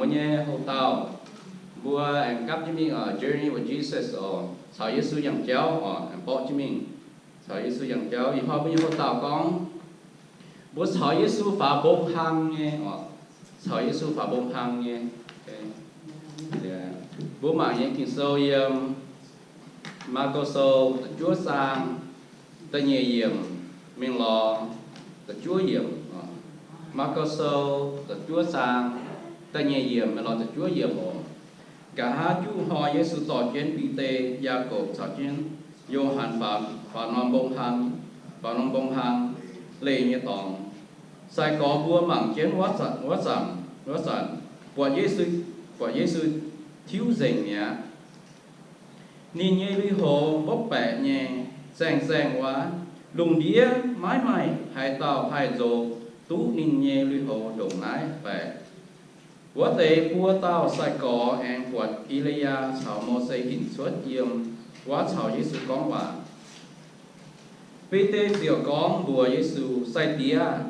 mbuo nyei houx-dauh, mbuo aengx gapv jienv mingh, uh, journey with Jesus oc, caux Yesu yangh jauv oc, aengx borqv jienv mingh caux Yesu yangh jauv. Ih hnoi mbuo nyei houx-dauh gorngv, mbuo caux Yesu faaux mbong hlang nyei oc, caux Yesu faaux mbong hlang nyei. Mbuo mangc nyei Ging-Sou yiem Maako Sou da'juov zaang da'nyeic yiemc mingh lorz da'juov yiemc. Maako Sou da'juov zaang da'nyeic yiemc mingh lorz da'juov yiemc oc. Nqa'haav juqv hnoi Yesu dorh jienv Bide, Yaagorpc caux jienv Yo^han faaux, faaux norm mbong hlang, faaux norm mbong hlang leih nyei dorngx. Sai-gorx mbuo mangc jienv wuov zanc, wuov zanc, wuov zanc, buatc Yesu, buatc Yesu tiuv nzengc mi'aqv. Ninh nyei lui-houx mbopv baeqc nyei, zaengh zaengh wuov. Lungh ndiev maiv maaih haaix dauh haih nzox duqv ninh nyei lui-houx ndongc naaiv baeqc. Wuov deix buo dauh sai-gorx aengx buatc E^li^yaa caux Mose hinc cuotv yiem wuov caux Yesu gorngv waac. Bide ziouc gorngv mbuox Yesu, Sai-Diex,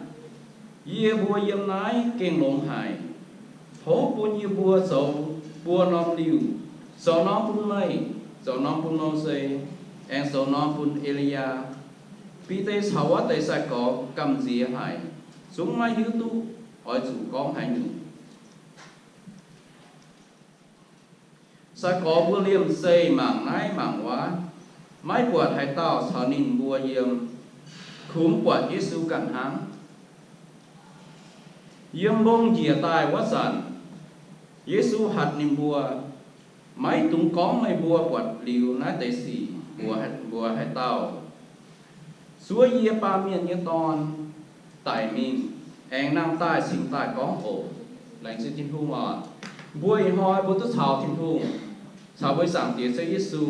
yie mbuo yiem naaiv gengh longx haic. Tov bun yie mbuo zoux buo norm liuh, zoux norm bun meih, zoux norm bun Mose, aengx zoux norm bun E^li^yaa. Bide caux wuov deix sai-gorx gamh nziex haic, zungv maiv hiuv duqv oix zuqc gorngv haaix nyungc. Sai-gorx mbuo liemh zeih mangc naaiv mangc wuov, maiv buatc haaix dauh caux ninh mbuo yiem, kungx buatc Yesu ganh hnangv. Yiem mbong njiec daaih wuov zanc, Yesu hatc ninh mbuo, Maiv dungx gorngv meih mbuo buatc liuz naaiv deix sic mbuox, mbuox haaix dauh. Zuov yie, Baamh Mienh nyei Dorn, daic mingh, aengx nangh daaih cingx daaih gorngv oc. Laengz zingh Tin-Hungh oc. Mbuo ih hnoi mbuo duqv caux Tin-Hungh, caux mbuo Zaangc Diex Ziouv Yesu,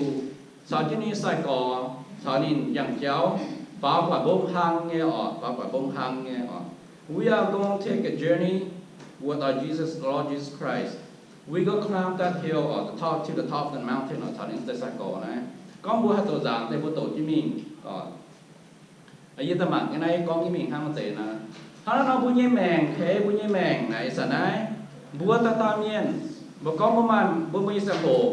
caux jienv ninh nyei sai-gorx, caux ninh yangh jauv, faaux buatc mbong hlang nyei oc, faaux buatc mbong hlang nyei oc. We are going to take a journey with our Jesus, Lord Jesus Christ. We go climb that hill or the top, to the top of the mountain oc, caux ninh deix sai-gorx naaiv. Gorngv mbuo haih doqc nzaangc deix mbuo doqc jienv mingh oc. Yie daaih mangc nyei naaiv gorngv jienv mingh hnangv deix naaiv. Hnangv naaiv nor mbuo nyei maengc, kei mbuo nyei maengc naaiv ih zanc naaiv, mbuo dauh dauh mienh, mbuo gorngv mbuo maaih mbuo, mbuo nyei ziangh hoc,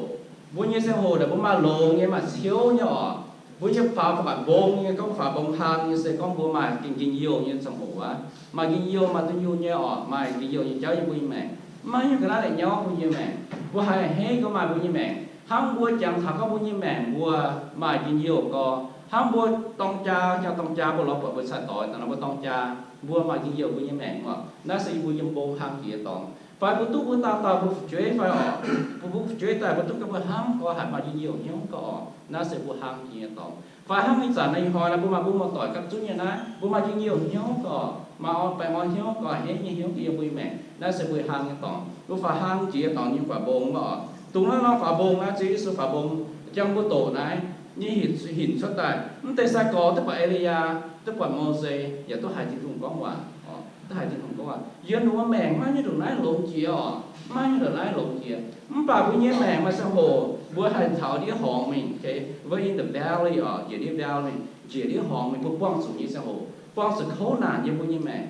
mbuo nyei ziangh hoc naaic mbuo maaih longx nyei, maaih ciouv nyei oc. Mbuo nyei faaux, faaux mbong nyei, gorngv faaux mbong hlang nyei se gorngv mbuo maaih gengh njien-youh nyei ziangh hoc aqv. Maaih njien-youh, maaih dunh yunh nyei oc, maaih njien-youh nyei jauv yiem mbuo nyei maengc. Maiv hiuv ga'naaiv la'nyauv mbuo nyei maengc. Mbuo haih heiv gorngv maaih mbuo nyei maengc. Hnangv mbuo jangx taux gorngv mbuo nyei maengc mbuo maaih njien-youh gorx, hnangv mbuo dorng jaa, jangx dorng jaa mbuo lorz buatc mbuo cai-doix daaih nor mbuo dorng jaa, mbuo maaih njien-youh mbuo nyei maengc oc. Naaiv se yie mbuo yiem mbong hlang jiex dorngx. Fai mbuo duqv mbuo dauh dauh mbuo fu'jueiv fai oc, mbuo, mbuo fu'jueiv daaih mbuo duqv gorngv mbuo hnamv gorx haic maaih njien-youh hnyouv gorx oc. Naaiv se mbuo hlang jiex nyei dorngx. Fai hnangv ih zanc naaiv ih hnoi naaiv mbuo maaih mbuo muoz-doic gapv zunv nyei naaiv, mbuo maaih njien-youh hnyouv gorx, maaih orn baengh orn hnyouv gorx, henv nyei hnyouv yiem mbuo nyei maengc. Naaiv se mbuo hlang nyei dorngx. Mbuo faaux hlang jiex nyei dorngx nyei faaux mbong oc. Dongh naaiv nor faaux mbong naaiv, Ziouv Yesu faaux mbong jangx mbuo doqc naaiv nyei hinc, hinc cuotv daaih. Mv deix sai-gorx duqv buatc E^li^yaa, duqv buatc Mose, yaac duqv haiz Tin-Hungh gorngv waac oc. Duqv haiz Tin-Hungh gorngv waac. Yiem mbuo maengc maiv nyungc ndongc naaiv longx jiex oc. Maiv nyungc ndongc naaiv longx jiex. Mv baac mbuo nyei maengc maaih ziangh hoc mbuo haih taux ndiev horngz mingh, okay? We're in the valley oc, njiec ndiev valley, njiec ndiev horngz mingh, mbuo buangh zuqc nyei ziangh hoc, buangh zuqc kouv naanc yiem mbuo nyei maengc,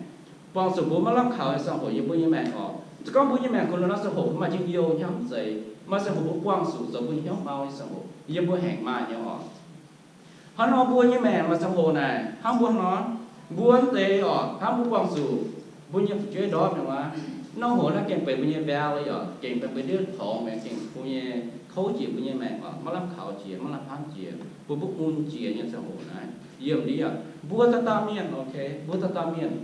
buangh zuqc mbuo maiv lamh kaux nyei ziangh hoc yiem mbuo nyei maengc oc. Se gorngv mbuo nyei maengc kungx nor ziangh hoc mbuo maaih njien-youh hnyouv zeiz, maaih ziangh hoc mbuo buangh zuqc zoux mbuo hnyouv mau nyei ziangh hoc yiem mbuo haengc maaih nyei oc. Hnangv nor mbuo nyei maengc maaih ziangh hoc naaic hnangv mbuo nor, mbuo mv deix oc, hnangv mbuo buangh zuqc mbuo nyei fu'jueiv ndortv nyei waac. Norm hoc naaiv gengh benx mbuo nyei valley oc, gengh benx mbuo ndiev horngz, gengh mbuo nyei kouv jiex mbuo nyei maengc oc, maiv lamh kaux jiex, maiv lamh hnamv jiex, mbuo mbuov mun jiex nyei ziangh hoc naaiv. Yiem ndiev mbuo dauh dauh mienh, okay, mbuo dauh dauh mienh,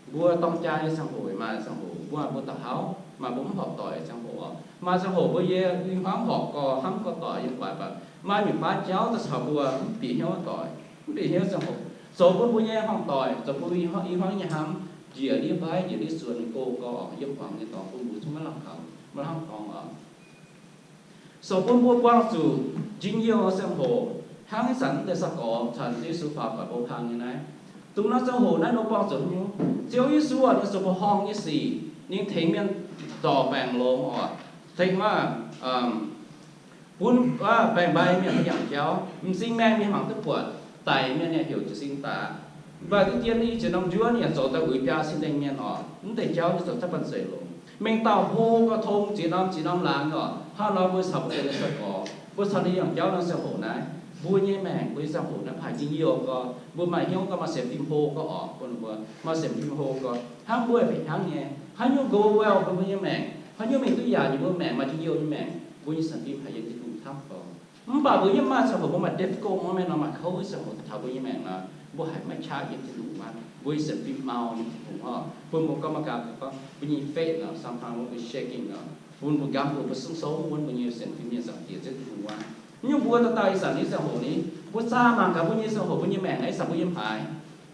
mbuo dorng jaa nyei ziangh hoc maaih ziangh hoc mbuo, mbuo da'hauv maaih mbuo mv horpc doic nyei ziangh hoc oc. Maaih ziangh hoc mbuo yie ih hnoi mv horpc gorx, hnamv gorx doic yiem guaix baac maaih mingh baav jauv daaih caux mbuo mv bieqc hnyouv doic, mv bieqc hnyouv ziangh hoc, zoux bun mbuo nyei horpc doic, zoux bun mbuo ih hnoi, ih hnoi nyei hnamv njiec ndiev mbaiv, njiec ndiev suonx go gorx yiem guangc nyei dorngx bun mbuo zungv maiv lamh kaux, maiv lamh kaux oc. Zoux bun mbuo buangh zuqc njien-youh ziangh hoc, hnangv ih zanc mv deix sai-gorx caux Yesu faaux buatc mbong hlang nyei naaiv. Dongh naaiv ziangh hoc naaiv nor buangh zuqc nyungc. Ziouv Yesu oc, ninh zoux mbuoqc horngh nyei sic, ninh tengx mienh zorc baengc longx oc, tengx maaih, bun, aa, baengc mbaih mienh yangh jauv, m'zing maengh mienh mangc duqv buatc, daic mienh yaac heuc jiez sin daaih. Mv baac diqv dien i ziepc norm njuov ninh yaac zoux daaih uix biaa cin dengh mienh oc. Mv deix jauv ninh zoux cuotv banh zeic longx. Mengh dauh hlo gau, tong ziex norm ziex norm laangz oc. Hnangv nor mbuo caux mbuo nyei sai-gorx, mbuo caux ninh yangh jauv nor ziangh hoc naaiv, mbuo nyei maengc, mbuo nyei ziangh hoc naaiv haih njien-youh gau. Mbuo maaih hnyouv gau, maaih sienx fim hlo gau oc. Bun mbuo maaih sienx fim hlo gau, hnangv mbuo fih hnangv nyei, haaix nyungc go well mbuo nyei maengc, haaix nyungc mingh duqv yaac nyei mbuo maengc maaih njien-youh nyei maengc, mbuo nyei sienx fim haih yiem Tin-Hungh camv gau. Mv baac mbuo yiem maaih ziangh hoc mbuo maaih difficult moment nor, maaih kouv nyei ziangh hoc taux mbuo nyei maengc nor, mbuo haiz maiv qaqv yiem Tin-Hungh wuov, mbuo nyei sienx fim mau yiem Tin-Hungh oc. Bun mbuo gorngv maiv gaax, gorngv mbuo nyei faith nor, sometimes mbuo shaking nor, bun mbuo gamh mbuo, mbuo sung sou wuov mbuo nyei sienx fim nyei Zaangc Diex Ziouv Tin-Hungh wuov. Nyungc mbuo dauh dauh ih zanc nyei ziangh hoc ni, mbuo zaah mangc gaax mbuo nyei ziangh hoc, mbuo nyei maengc naaiv ih zanc mbuo yiem haaix.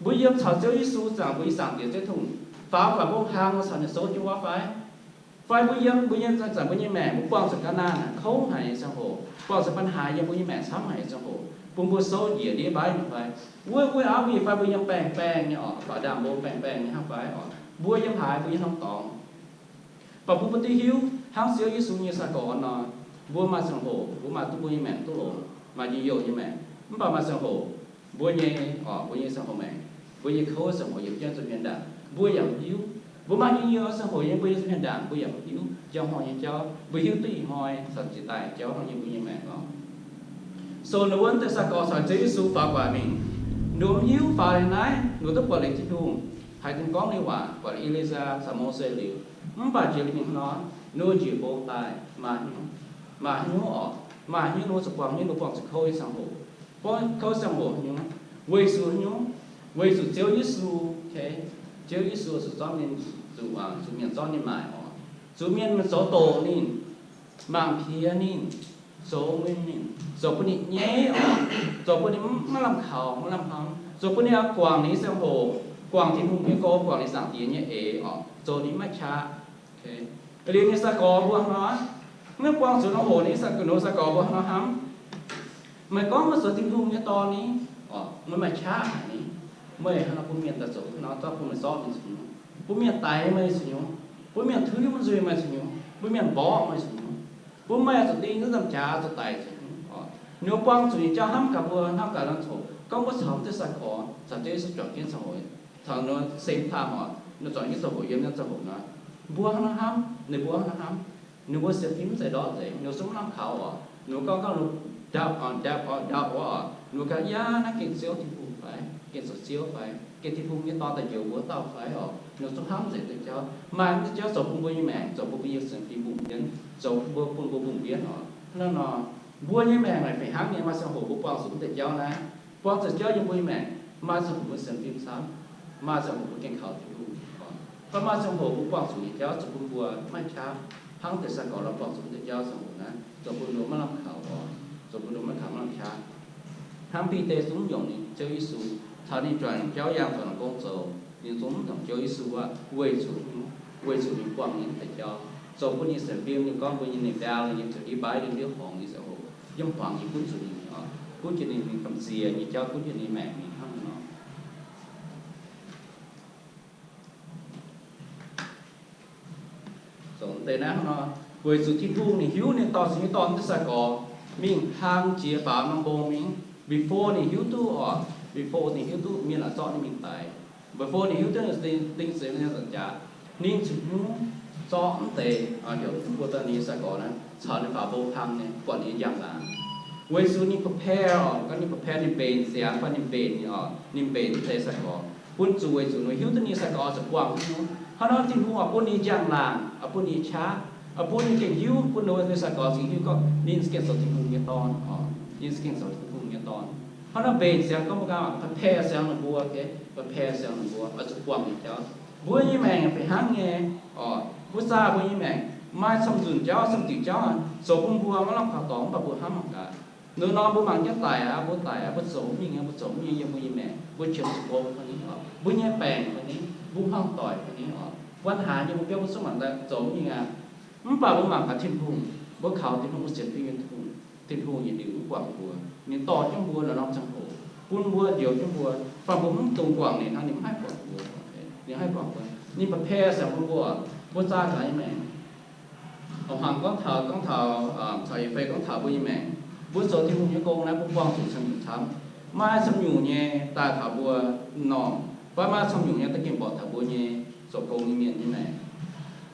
Mbuo yiem caux Ziouv Yesu zaangc, mbuo nyei Zaangc Diex Ziouv Tin-Hungh faaux guangc mbong hlang caux ninh souv jienv wuov fai? Fai mbuo yiem mbuo nyei, zanc mbuo nyei maengc mbuo buangh zuqc ga'naanh, kouv haic nyei ziangh hoc, buangh zuqc ปัญหา yiem mbuo nyei maengc camv haic nyei ziangh hoc, bun mbuo souv njiec ndiev mbaaiv nyei fai? Wuov, wuov auv mbuo fai mbuo yiem baengh baengh nyei oc, faaux ndaangc mbuo baengh baengh nyei hnangv fai oc? Mbuo yiem haaix? Mbuo yiem norm dorngx? Mv baac mbuo, mbuo duqv hiuv hnangv Ziouv Yesu nyei sai-gorx nor, mbuo maaih ziangh hoc mbuo maaih duqv mbuo nyei maengc duqv longx, maaih njien-youh nyei maengc. Mv baac maaih ziangh hoc mbuo nyei, oc, mbuo nyei ziangh hoc maengc, mbuo nyei kouv ziangh hoc yiem jienv zuqc mienh ndaangc mbuo yaac hiuv. Mbuo maaih njien-youh ziangh hoc yiem mbuo nyei zuqc mienh ndaangc mbuo yaac hiuv. Njang hnoi nyei jauv mbuo hiuv duqv ih hnoi caux jiex daaih jauv hnangv yiem mbuo nyei maengc oc. So ninh mbuo wuov deix sai-gorx caux Ziouv Yesu faaux gu'nguaaic mingh, ninh mbuo mv hiuv faaux liuz naaiv ninh mbuo duqv buatc liuz Tin-Hungh haiz ninh gorngv nyei waac, buatc Elizar caux Mose liuz, mv baac jiex liuz mingh hnoi, ninh mbuo njiec mbong daaih maaih hnyouv, maaih hnyouv oc, maaih hnyouv ninh mbuo zuqc buangh hnyouv, ninh mbuo buangh zuqc kouv nyei ziangh hoc. Buangh kouv ziangh hoc haaix nyungc? Weic zuqc haaix nyungc? Weic zuqc Ziouv Yesu, Ziouv Yesu zuqc zorqv ninh, zuqc, zuqc mienh zorqv ninh maaic oc, zuqc mienh zoux doqc ninh, mangc piex ninh, zoux mueiz ninh, zoux bun ninh nyeiv oc, zoux bun ninh maiv lamh kaux, maiv lamh hnamv, zoux bun ninh oix guangc ninh nyei ziangh hoc, guangc Tin-Hungh nyei gong, guangc ninh Zaangc Diex nyei eix oc, zoux ninh maiv qaqv. Liuz ninh sai-gorx mbuo hnangv nor, maiv buangh zuqc norm hoc, ninh sai-gorx, ninh sai-gorx mbuo hnangv nor hnamv, meih gorngv meih zoux Tin-Hungh nyei Dorn ni, meih maaih qaqv haic ni, meih hnangv nor bun mienh daaih zoux nor zorqv bun meih zorqv mingh zuqc nyungc, bun mienh daix meih zuqc nyungc, bun mienh tuix maiv nzuih meih zuqc nyungc, bun mienh mborqv meih zuqc nyungc, bun meih zuqc ding zuqc nzamv jaax zuqc daic zuqc nyungc. Ninh mbuo buangh zuqc nyei jauv hnamv gaax mbuo, hnamv gaax norm ziangh hoc, gorngv mbuo caux wuov deix sai-gorx caux Ziouv Yesu juangc jienv ziangh hoc, caux ninh mbuo same time oc, ninh zuangx jienv ziangh hoc yiem naaiv ziangh hoc nor, mbuo hnangv nor hnamv, ninh mbuo hnangv nor hnamv, ninh mbuo sienx fim mv zeiz ndortv nzengc, ninh mbuo zungv maiv lamh kaux oc, ninh mbuo gorngv, gorngv ninh mbuo doubt, doubt, doubt oc, ninh mbuo ganh, yaac naaiv gengh Ziouv Tin-Hungh fai, gengh zoux Ziouv fai, gengh Tin-Hungh nyei Dorn daaih njoux mbuo dauh fai oc, ninh mbuo zungv hnamv nzengc deix jauv. Maaih mv deix jauv zoux bun mbuo nyei maengc, zoux bun mbuo nyei sienx fim mbungh mbienv, zoux bun mbuo, bun mbuo mbungh mbienv oc. Hnangv nor, mbuo nyei maengc naaic fih hnangv nyei, maaih ziangh hoc mbuo buangh zuqc mv deix jauv naaiv, buangh zuqc jauv yiem mbuo nyei maengc, maaih ziangh hoc mbuo sienx fim camv, maaih ziangh hoc mbuo gengh kaux Tin-Hungh oc. Fai maaih ziangh hoc mbuo buangh zuqc nyei jauv zuqc bun mbuo maiv qaqv, hnangv deix sai-gorx nor buangh zuqc mv deix jauv ziangh hoc naaiv, zoux bun mbuo maiv lamh kaux oc, zoux bun mbuo maiv kaux maiv lamh qaqv. Hnangv Bide zungv yungz ninh Ziouv Yesu, taux ninh juangc jauv yangh, zuangx la'gong zoux, ninh zungv mv yungz Ziouv Yesu aqv. Weic zuqc, weic zuqc ninh buangh ninh mv deix jauv, zoux bun ninh sienx fim, ninh gorngv mbuo nyei ninh baeng nyei zuqc ndiev mbaaiv, ndiev horngz nyei ziangh hoc, yiem hmuangx nyei gunv zuqc ninh oc, gunv jiex ninh, ninh gamh nziex nyei jauv gunv jiex ninh maengc mingh hnangv nor. Zoux deix naaiv hnangv nor, weic zuqc Tin-Hungh ninh hiuv ninh dorh zuqc nyei Dorn deix sai-gorx mingh hlang jiex faaux norm mbong mingh, before ninh hiuv duqv oc, before ninh hiuv duqv mienh oix zorqv ninh mingh daix, before ninh hiuv duqv ninh ding, ding zeix nyei zanc jaax, ninh zuqc hnyouv zorqv mv deix, heuc mv buo daaih ninh nyei sai-gorx naaiv caux ninh faaux mbong hlang nyei, buatc ninh nyei njang-laangc. Weic zuqc ninh prepare oc, gorngv ninh prepare, ninh mbenc ziangx fai ninh mbenc ninh oc, ninh mbenc mv deix sai-gorx, bun zuqc weic zuqc ninh hiuv duqv ninh nyei sai-gorx zuqc buangh hnyouv. Hnangv nor Tin-Hungh oix bun ninh njang-laangc, oix bun ninh qaqv, oix bun ninh gengh hiuv, bun ninh nyei sai-gorx zingh hiuv gorngv ninh za'gengh zoux Tin-Hungh nyei Dorn oc, ninh za'gengh zoux Tin-Hungh nyei Dorn. Hnangv nor mbenc ziangx gorngv mbuo ganh prepare ziangx ninh mbuo, prepare ziangx ninh mbuo oix zuqc buangh nyei jauv. Mbuo nyei maengc fih hnangv nyei oc, mbuo zaah mbuo nyei maengc maaih camv nzunc jauv, camv diuc jauv zoux bun mbuo maiv lamh kaux dorngx, mv baac mbuo hnamv mangc gaax, nor nor mbuo mangc jienv daic aqv, mbuo daic aqv, mbuo zoux mingh aqv, mbuo zoux mingh yiem mbuo nyei maengc, mbuo qiemx zuqc gong fai ni oc, mbuo nyei baengc fai ni, mbuo hmuangv doic fai ni oc, ปัญหา nyei mbuo biauv mbuo zungv mangc daaih zoux mingh aqv. Mv baac mbuo mangc gaax Tin-Hungh, mbuo kaux Tin-Hungh, mbuo sienx fim nyei Tin-Hungh, Tin-Hungh yietc liuz mv guangc mbuo. Ninh dorh jienv mbuo lorz norm ziangh hoc, bun mbuo njoux jienv mbuo, fai mbuo mv dungx guangc ninh hnangv, ninh mv haih guangc mbuo. Ninh haih guangc mbuo, ninh prepare ziangx bun mbuo, mbuo zaah gaax nyei maengc. Oc, hmuangx gorngv taux, gorngv taux, caux Yie Fei gorngv taux mbuo nyei maengc, mbuo zoux Tin-Hungh nyei gong naaiv mbuo buangh zuqc camv nyungc camv. Maaih camv nyungc nyei daaih taux mbuo m'normh, fai maaih camv nyungc nyei da'gengh mborqv taux mbuo nyei zoux gong nyei mienh nyei maengc.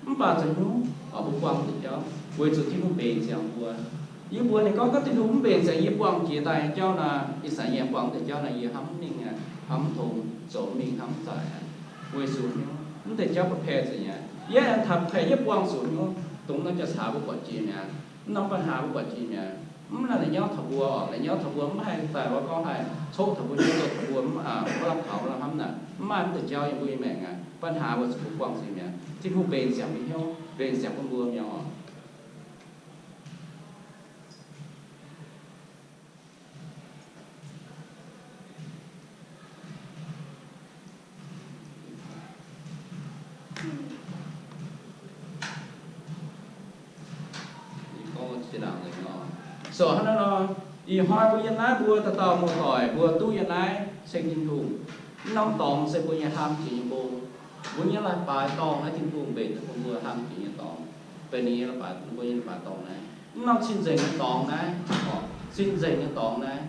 Mv baac zoux hnyouv oix mbuo buangh deix jauv, weic zuqc Tin-Hungh mbenc ziangx mbuo. Yie mbuox ninh gorngv, gorngv Tin-Hungh mv mbenc ziangx yie buangh jiex daaih nyei jauv nor, ih zanc yie buangh deix jauv nor, yie hnamv mv ningh aqv, hnamv mv tongx, zoux mingh hnamv mv zaic aqv. Weic zuqc hnyouv mv deix jauv ba'paiv nzengc aqv. Yie aengx taux ba'paiv yie buangh zuqc hnyouv, dongh norm jauv-caax mbuo buatc jiex mi'aqv, norm ปัญหา mbuo buatc jiex mi'aqv. Mv maaih la'nyauv taux mbuo oc, la'nyauv taux mbuo mv haih daaih wuov gorngv haih coqv taux mbuo, zoux taux mbuo mv lamh kaux mv lamh hnamv naaic, mv maaih mv deix jauv yiem mbuo nyei maengc aqv. ปัญหา weic zuqc mbuo buangh zuqc mi'aqv. Tin-Hungh mbenc ziangx mbuo hnyouv, mbenc ziangx bun mbuo mi'aqv oc. So hnangv naaiv nor, ih hnoi mbuo yiem naaiv mbuo dauh dauh muoz-doic mbuo duqv yiem naaiv ceng Tin-Hungh. Mv norm dorngx se mbuo nyei hlaang jiex nyei mbong. Mbuo nyei leiz-baaix dorngh naaiv Tin-Hungh mbenc daaih bun mbuo hlaang jiex nyei dorngx. Benx ninh nyei leiz-baaix, mbuo nyei leiz-baaix dorngh naaiv. Mv norm cing-nzengc nyei dorngx naaiv, orqc, cing-nzengc nyei dorngx naaiv,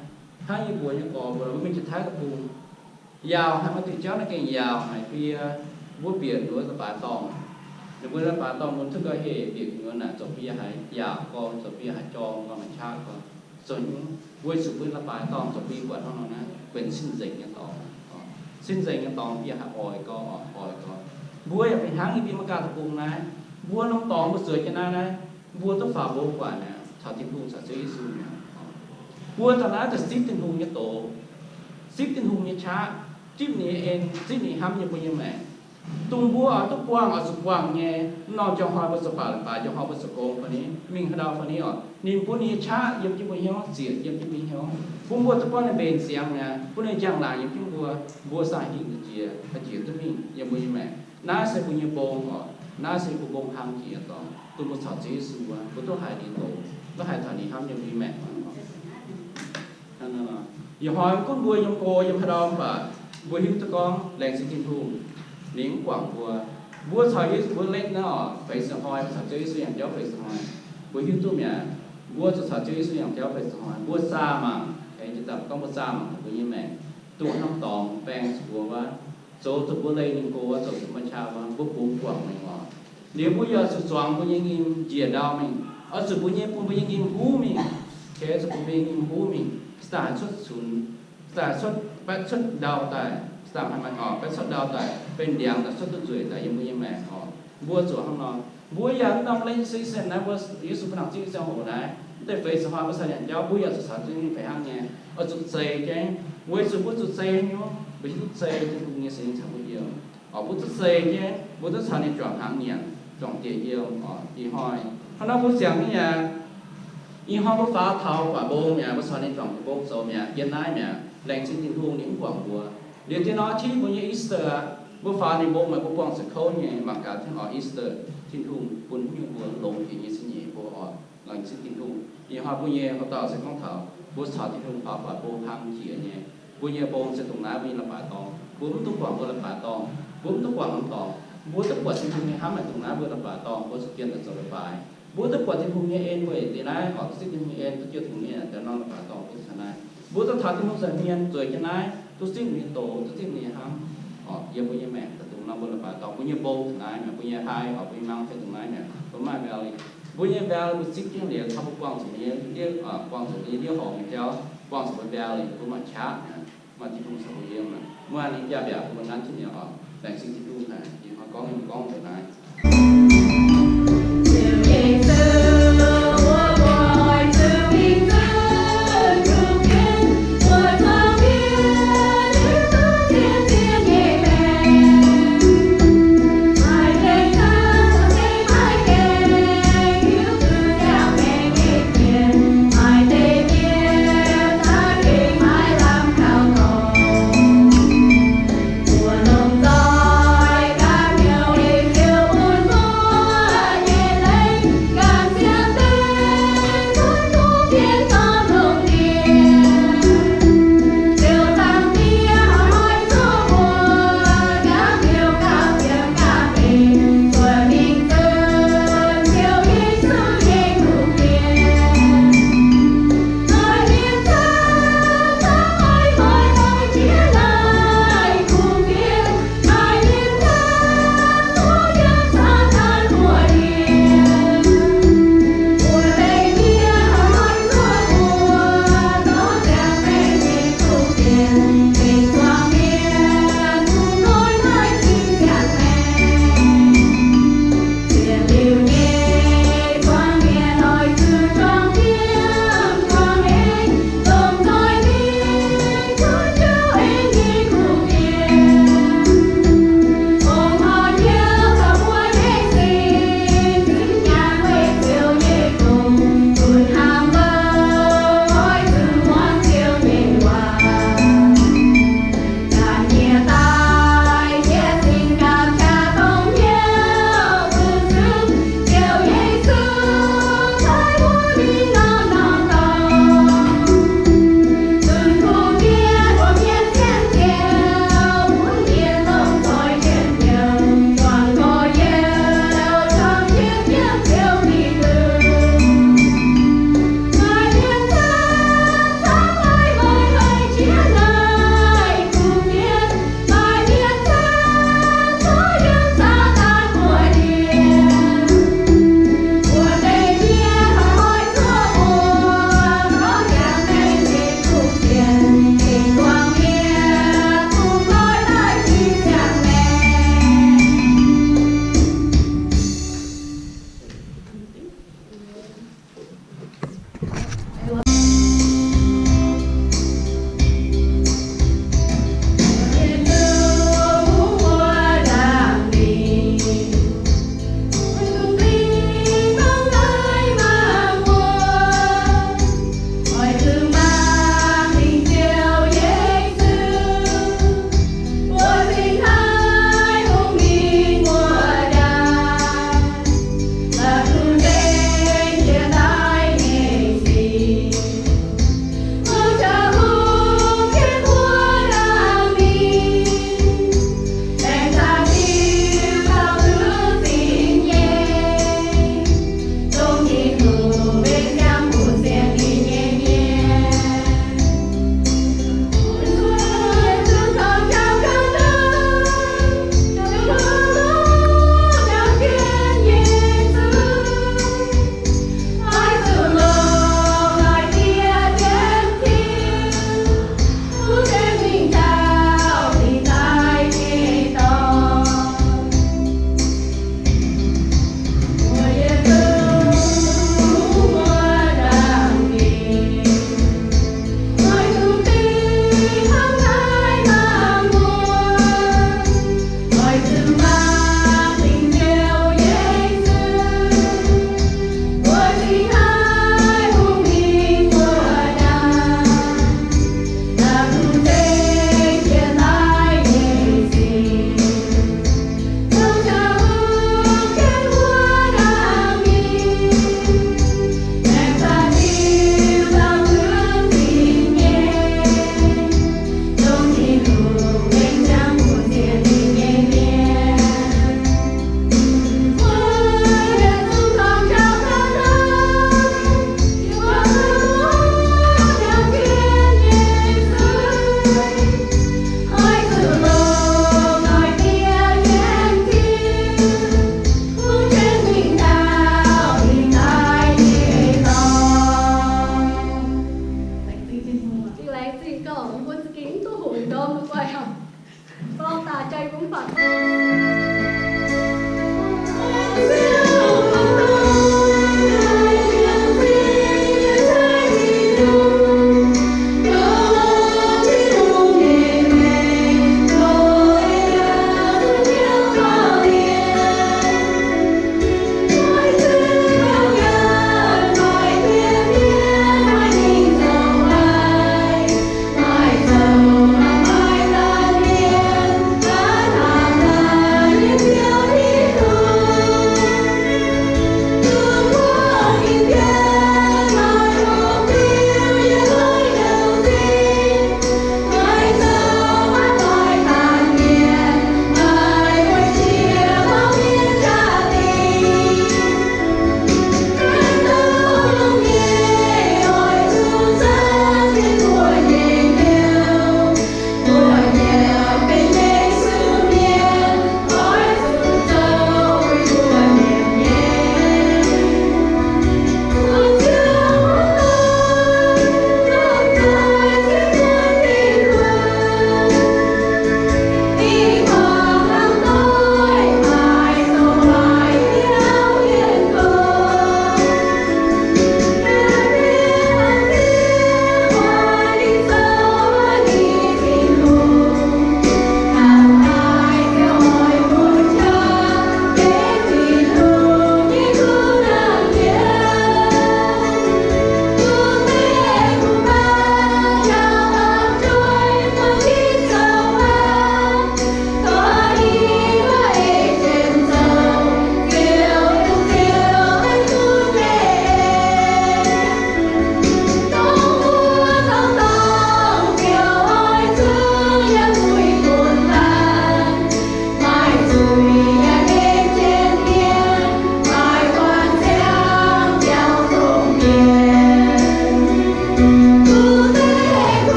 hnangv yie mbuox nyei gorx mbuo, mbuo mingh jiex Taiv Deic-Bung, yaauc haic, maaih diuc jauv naaiv gengh yaauc haic, bie mbuo bieqc wuov leiz-baaix dorngh. Ninh mbuo leiz-baaix dorngh mbuo duqv gauh heh bieqc gu'nyuoz naaic, zoux bie haiz yaauc gorx, zoux bie haiz jorng gorx, maaih qaqv gorx, zoux hnyouv weic zuqc mbuo leiz-baaix dorngh zoux bie buatc hnangv nor naaiv benx cing-nzengc nyei dorngx. Cing-nzengc nyei dorngx bie haiz oix gorx, oix gorx. Mbuo yaac fih hnangv nyei, bie maiv gaax deic-bung naaiv, mbuo norm dorngx mbuo zueiz jienv naaiv naaiv, mbuo duqv faaux mbong gu'nguaaic mi'aqv, caux Tin-Hungh caux Ziouv Yesu mi'aqv. Mbuo daaih naaiv daaih zipv Tin-Hungh nyei doz, zipv Tin-Hungh nyei qaqv, zipv ninh nyei en, zipv ninh hnamv nyei mbuo nyei maengc. Dongh mbuo oix duqv buangh, oix zuqc buangh nyei, mv norm njang hnoi mbuo zuqc baac leiz-baaix, njang hnoi mbuo zuqc gong fai ni, mingh haaix ndau fai ni oc, ninh bun ninh nyei qaqv yiem jienv mbuo hnyouv, ziec yiem jienv mbuo hnyouv, bun mbuo duqv buangh ninh mbenc ziangx mi'aqv, bun ninh njang-laangc yiem jienv mbuo, mbuo saah hingh jiex, haih jiex duqv mingh yiem mbuo nyei maengc. Naaiv se mbuo nyei mbong oc, naaiv se mbuo mbong hnangv jiex nyei dorngx, dongh mbuo caux Ziouv Yesu wuov, mbuo duqv haiz ninh doz, duqv haiz taux ninh hnamv yiem mbuo nyei maengc. Ih hnoi mv gunv mbuo yiem go yiem haaix ndau mv baac, mbuo hiuv duqv gorngv laengz zingh Tin-Hungh, ninh mv guangc mbuo. Mbuo caux Yesu mbuo lekv naaiv oc, feix ziepc hnoi, caux Ziouv Yesu yangh jauv feix ziepc hnoi, mbuo hiuv duqv mi'aqv. Mbuo zuqc caux Ziouv Yesu yangh jauv feix ziepc hnoi, mbuo zaah mangc, aengx jiex daaih gorngv mbuo zaah mangc mbuo nyei maengc, dongh norm dorngx baeng zuqc mbuo wuov, zoux zuqc mbuo leih ninh go wuov, zoux zuqc mbuo qaqv wuov, mbuo bungx guangc ninh oc. Liuz mbuo yaac zuqc zuangx mbuo nyei nyim njiec ndau mingh, oix zuqc mbuo nyei, bun mbuo nyei nyim huv mingh, keix zuqc bun mbuo nyei nyim huv mingh, se daaih haih cuotv cunx, se daaih cuotv, baetv cuotv ndau daaih, se daaih haih maaih, orqc, baetv cuotv ndau daaih, benx ndiangx daaih cuotv duqv nzueic daaih yiem mbuo nyei maengc oc. Mbuo zuqc hnangv nor. Mbuo yaac mv norm length season naaiv, mbuo Yesu bun nangc zingh ziangh hoc naaiv, mv deix feix ziepc hnoi mbuo caux nyanc jauv, mbuo yaac zuqc caux Ziouv Yesu fih hnangv nyei, oix zuqc zeih jienv. Weic zuqc mbuo zuqc zeih haaix nyungc? Mbuo hiuv duqv zeih Tin-Hungh nyei Singx Lingh caux mbuo yiem. Oc, mbuo zuqc zeih jienv, mbuo duqv caux ninh juangc hnaangx nyanc, juangc dieh yiem. Oc, ih hnoi, hnangv nor mbuo ziangh nyei aqv. Ih hnoi mbuo faaux taux gu'nguaaic mbong mi'aqv, mbuo caux ninh juangc mbong zoux mi'aqv, yiem naaiv mi'aqv. Laengz zingh Tin-Hungh ninh mv guangc mbuo. Liuz deix nor, tiv mbuo nyei Easter aqv, mbuo faaux ninh mbong mi'aqv, mbuo buangh zuqc kouv nyei, mangc gaax tiv oc, Easter, Tin-Hungh bun haaix nyungc mbuo longx jiex nyei zingh nyeic mbuo oc. Laengz zingh Tin-Hungh. Ih hnoi mbuo nyei hoc dauh se gorngv taux mbuo caux Tin-Hungh faaux gu'nguaaic mbong hlang jiex nyei. Mbuo nyei mbong se dongh naaiv mbuo nyei leiz-baaix dorngh. Mbuo mv duqv guangc mbuo leiz-baaix dorngh. Mbuo mv duqv guangc norm dorngx. Mbuo duqv buatc Tin-Hungh nyei hnamv haic dongh naaiv mbuo leiz-baaix dorngh, mbuo zuqc bienh daaih zoux leiz-baaix. Mbuo duqv buatc Tin-Hungh nyei en, mbuo yiem deix naaiv oc, duqv zipv Tin-Hungh nyei en, duqv zipv Tin-Hungh nyei en, daaih norm leiz-baaix dorngh duqv caux naaiv. Mbuo duqv taux Tin-Hungh nza'hmien zueiz jienv naaiv, duqv zipv ninh nyei doz, duqv zipv ninh nyei hnamv. Oc, yiem mbuo nyei maengc daaih dongh norm mbuo leiz-baaix dorngh, mbuo nyei mbong dongh naaiv mi'aqv, mbuo nyei high oc, mbuo nyei mountain dongh naaiv mi'aqv, mbuo maiv maaih valley. Mbuo nyei valley mbuo zipv jienv liuz, taux mbuo buangh zuqc mbuo nyei ndiev, buangh zuqc mbuo nyei ndiev horngc nyei jauv, buangh zuqc mbuo valley, mbuo maaih qaqv mi'aqv, maaih Tin-Hungh caux mbuo yiem mi'aqv. Muoz ninh biaav-mbiaac bun mbuo nanv jienv mi'aqv oc. Laengz zingh Tin-Hungh haic, ih hnoi gorngv nyei mbuo gorngv deix naaiv.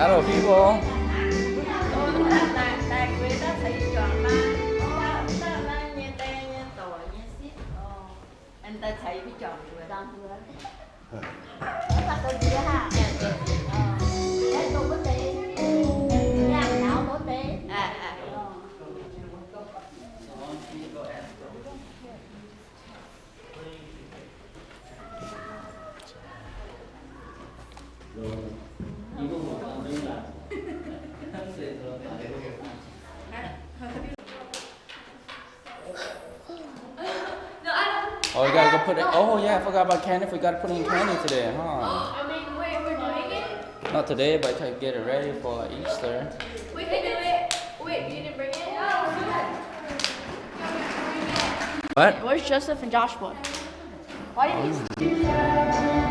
Hello, people. Oh, we gotta go put it. Oh yeah, I forgot about candy. We gotta put in candy today, huh? I mean, wait, we're doing it? Not today, but to get it ready for Easter. We can do it. Wait, you didn't bring it? What? Where's Joseph and Joshua? Why did he